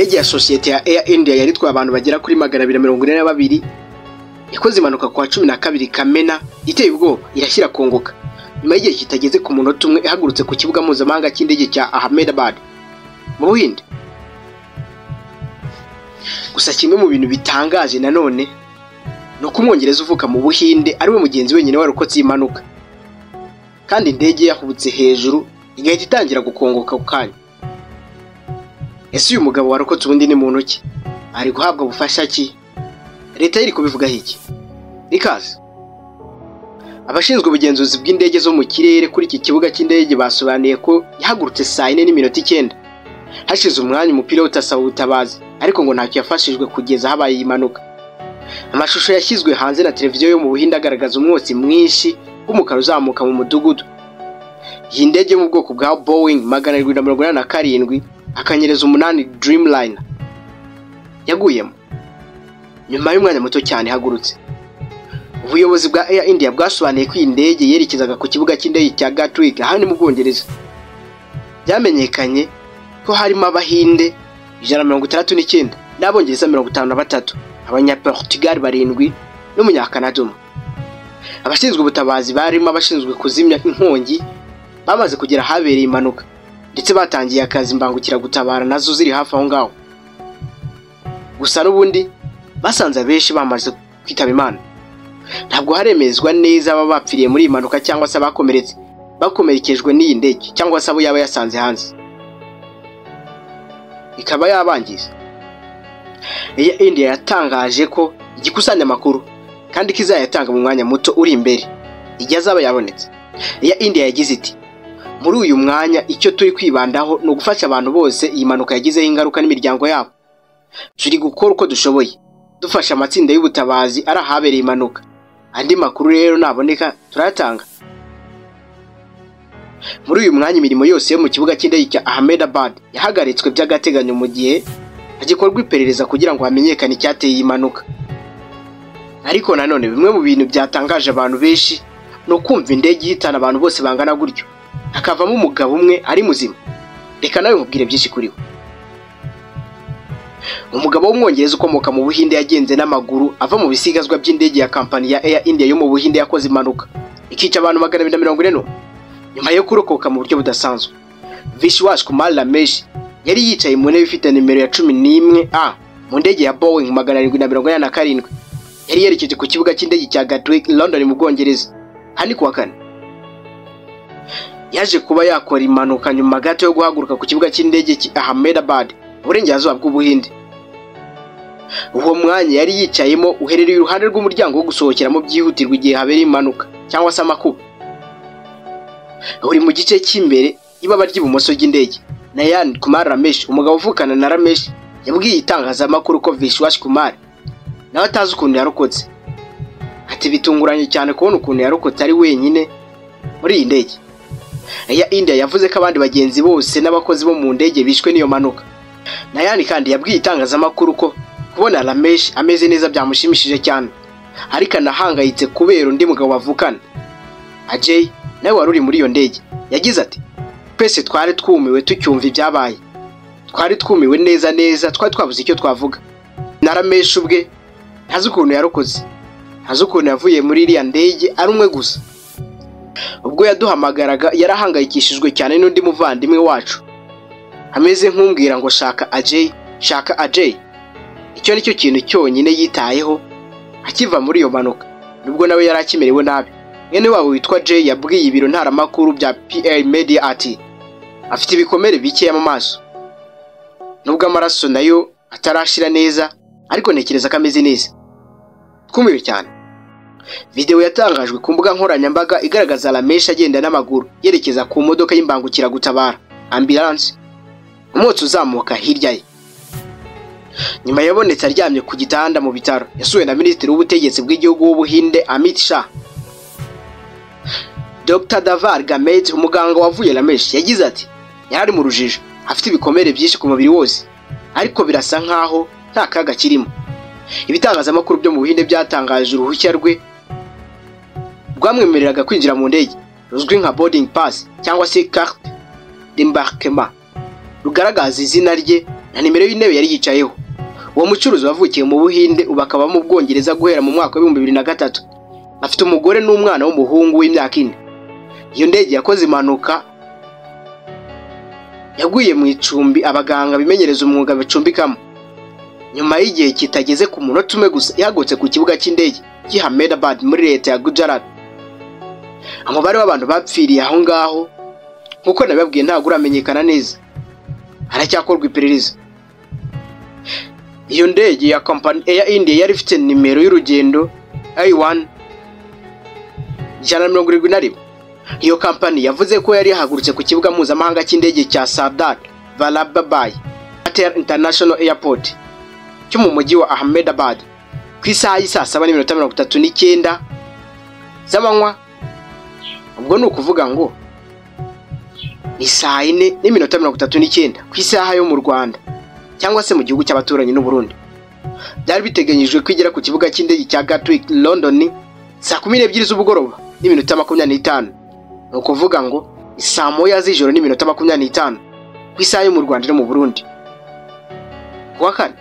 Indege ya sosiyete ya Air India yari itwaye abantu bagera kuri 242 yakoze impanuka ku wa 12 Kamena iteye ubwoba, irashyira kongoka nyuma y'igihe kitageze ku munota umwe ihagurutse ku kibuga mpuzamahanga cy'indege cya Ahmedabad mu Buhinde. Gusa kimwe mu bintu bitangaje nanone ni uko Umwongereza uvuka mu Buhinde ariwe mugenzi wenyine warokotse iyi mpanuka, kandi indege yahubutse hejuru igahita itangira gukongoka ako kanya. Ese uyu mugabo warokotse ubundi ni muntu ki? Ari guhabwa bufasha ki? Leta iri kubivugaho iki? Ikaze. Abashinzwe ubugenzuzi bw'indege zo mu kirere kuri iki kibuga cy'indege basobanuye ko yahagurutse saa 4:09. Hashize umwanya umupira utasaba ubutabazi, ariko ngo ntacyo yafashijwe kugeza habaye iyi mpanuka. Amashusho yashyizwe hanze na televiziyo yo mu Buhinde agaragaza umwotsi mwinshi w'umukara uzamuka mu mudugudu. Iyi ndege yo mu bwoko bwa Boeing 787-8 Dreamliner yaguyemo nyuma y'umwanya muto cyane ihagurutse. Ubuyobozi bwa Air India bwasobanuye ko iyi ndege yerekezaga ku kibuga cy'indege cya Gatwick ahandi mu Bwongereza. Byamenyekanye ko harimo Abahinde 169 n'Abongereza 53, Abanyaportugal 7 n'Umunyakanada umwe. Abashinzwe ubutabazi barimo abashinzwe kuzimya inkongi bamaze kugera ahabereye impanuka, ndetse batangiye akazi imbangukiragutabara nazo ziri hafi aho ngaho. Gusa n'ubundi basanze abenshi bamaze kwitaba Imana. Ntabwo haremezwa neza aba bapfiriye muri iyi mpanuka cyangwa se abakomeretse bakomerekejwe n'iyi ndege cyangwa se abo yaba yasanze hanze ikaba yabangiza. Air India yatangaje ko igikusanya amakuru kandi ko izayatanga mu mwanya muto uri imbere igihe azaba yabonetse. Air India yagize iti: muri uyu mwanya icyo turi kwibandaho ni ugufasha abantu bose iyi mpanuka yagizeho ingaruka n'imiryango yabo. Turi gukora uko dushoboye dufasha amatsinda y'ubutabazi ari ahabereye impanuka. Andi makuru rero naboneka turayatanga. Muri uyu mwanya imirimo yose yo mu kibuga cy'indege cya Ahmedabad yahagaritswe by'agateganyo mu gihe hagikorwa iperereza kugira ngo hamenyekane icyateye iyi mpanuka. Ariko nanone bimwe mu bintu byatangaje abantu benshi ni ukumva indege ihitana abantu bose bangana gutyo hakavamo umugabo umwe ari muzima. Reka nawe nkubwire byinshi kuri we. Umugabo w'Umwongereza ukomoka mu Buhinde yagenze n'amaguru ava mu bisigazwa by'indege ya kampani ya Air India yo mu Buhinde yakoze impanuka ikica abantu 241 nyuma yo kurokoka mu buryo budasanzwe. Vishwash Kumar Ramesh yari yicaye mu ntebe ifite nimero ya 11A mu ndege ya Boeing 787 yari yerekeje ku kibuga cy'indege cya Gatwick, London mu Bwongereza. Hani kuwa kane yaje kuba yakora impanuka nyuma gato yo guhaguruka ku kibuga cy'indege cy'i Ahmedabad, uburengerazuba bw'Ubuhinde. Uwo mwanya yari yicayemo uherereye iruhande rw'umuryango wo gusohokeramo byihutirwa igihe habereye impanuka cyangwa se amakuba. Uri mu gice cy'imbere ibaba ry'ibumoso ry'indege. Nayan Kumar Ramesh, umugabo uvukana na Ramesh, yabwiye itangazamakuru ko Vishwash Kumar nawe atazi ukuntu yarokotse. Ati bitunguranye cyane kubona ukuntu yarokotse ari wenyine muri iyi ndege. Air India yavuze ko abandi bagenzi bose n'abakozi bo mu ndege bishwe n'iyo mpanuka. Nayan kandi yabwiye itangazamakuru ko kubona Ramesh ameze neza byamushimishije cyane, ariko anahangayitse kubera undi mugabo bavukana, Ajay, nawe wari uri muri iyo ndege. Yagize ati: twese twari twumiwe tucyumva ibyabaye, twari twumiwe neza neza, twari twabuze icyo twavuga. Na Ramesh ubwe ntazi ukuntu yarokoze, ntazi ukuntu yavuye muri iriya ndege ari umwe gusa. Ubwo yaduhamagaraga yarahangayikishijwe cyane n'undi muvandimwe wacu, ameze nk'umbwira ngo shaka Ajay, shaka Ajay. Icyo nicyo kintu cyonyine yitayeho akiva muri iyo mpanuka, nubwo nawe yari akimerewe nabi. Mwene wabo witwa Jay yabwiye ibiro ntaramakuru bya PA Media ati afite ibikomere bikeya mu maso, nubwo amaraso nayo atarashira neza, ariko ntekereza ko ameze neza. Twumiwe cyane. Video yatangajwe ku mbuga nkoranyambaga igaragaza Ramesh agenda n'amaguru yerekeza ku modoka y'imbangukiragutabara ambulance, umwotsi uzamuka hirya ye. Nyuma yabonetse aryamye ku gitanda mu bitaro, yasuwe na Minisitiri w'Ubutegetsi bw'Igihugu w'Ubuhinde Amit Shah. Dr Davar Gamet, umuganga wavuye Ramesh, yagize ati yari ari mu rujijo, afite ibikomere byinshi ku mubiri wose, ariko birasa nkaho nta kaga kirimo. Ibitangazamakuru byo mu Buhinde byatangaje uruhushya rwe rwamwemereraga kwinjira mu ndege, ruzwi nka boarding pass cyangwa se carte d'embarquement, rugaragaza izina rye na nimero y'intebe yari yicayeho. Uwo mucuruzi wavukiye mu Buhinde ubu akaba mu Bwongereza guhera mu mwaka wa 2003, afite umugore n'umwana w'umuhungu w'imyaka 4. Iyo ndege yakoze impanuka yaguye mu icumbi abaganga bimenyereza umwuga bacumbikamo, nyuma y'igihe kitageze ku munota umwe gusa ihagurutse ku kibuga cy'indege cy'i Ahmedabad muri leta ya Gujarat. Umubare w'abantu bapfiriye aho ngaho, nk'uko nabibabwiye, ntabwo uramenyekana neza, haracyakorwa iperereza. Iyo ndege ya company Air India yari ifite nimero y'urugendo A1 171. Iyo kampani yavuze ko yari yahagurutse ku kibuga mpuzamahanga cy'indege cya Sardar Vallabhbhai Patel International Airport cyo mu mujyi wa Ahmedabad ku isaha y'i 7:39 z'amanywa. Ubwo ni ukuvuga ngo ni 4:39 ku isaha yo mu Rwanda cyangwa se mu gihugu cy'abaturanyi n'u Burundi. Byari biteganyijwe ko igera ku kibuga cy'indege cya Gatwick, London, 12:25 z'umugoroba, ni ukuvuga ngo 1:25 z'ijoro ku isaha yo mu Rwanda no mu Burundi, ku wa kane.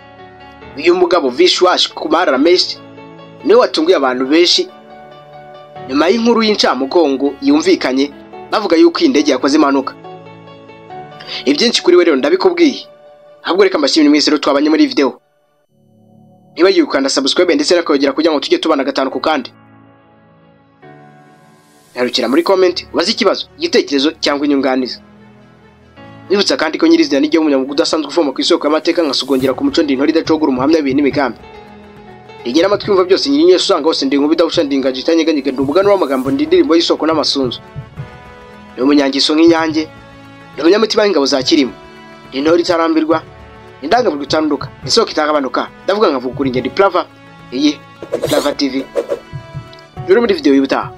Uyu mugabo Vishwash Kumar Ramesh niwe watunguye abantu benshi nyuma y'inkuru y'incamugongo yumvikanye bavuga yuko iyi ndege yakoze impanuka. Ibyinshi kuri we rero ndabikubwiye, ahubwo reka mbashimire mwese rero twabanye muri iyi video. Ntibagiwe gukanda subscribe ndetse n'akayogera kugira ngo tujye tubana gatanu ku kandi. Nyarukira muri comment ubaze ikibazo, igitekerezo cyangwa inyunganizi. Nibutsa kandi ko nyirizina nijye w'umunyamwuga udasanzwe uvoma ku isoko y'amateka, nkasugongera ku muco, ndi intore idacogora, umuhamya w'ibihe n'imigambi. Rigena amatwi yumva byose, nyiri usanga hose, ndi inkuba idahusha, ndi ingagi itanyeganyega, ndi umuganura w'amagambo, ndi indirimbo y'isoko n'amasunzu. Ndi umunyangiso nk'inyange, ndi umunyamutima w'ingabo za Kirima, ndi intore itarambirwa, indangamirwa itanduka, isoko itagabanuka. Ndavuga nkavuga ukuri, ngenda Plava. Iyi ni Plava TV. Rero muri video y'ubutaha.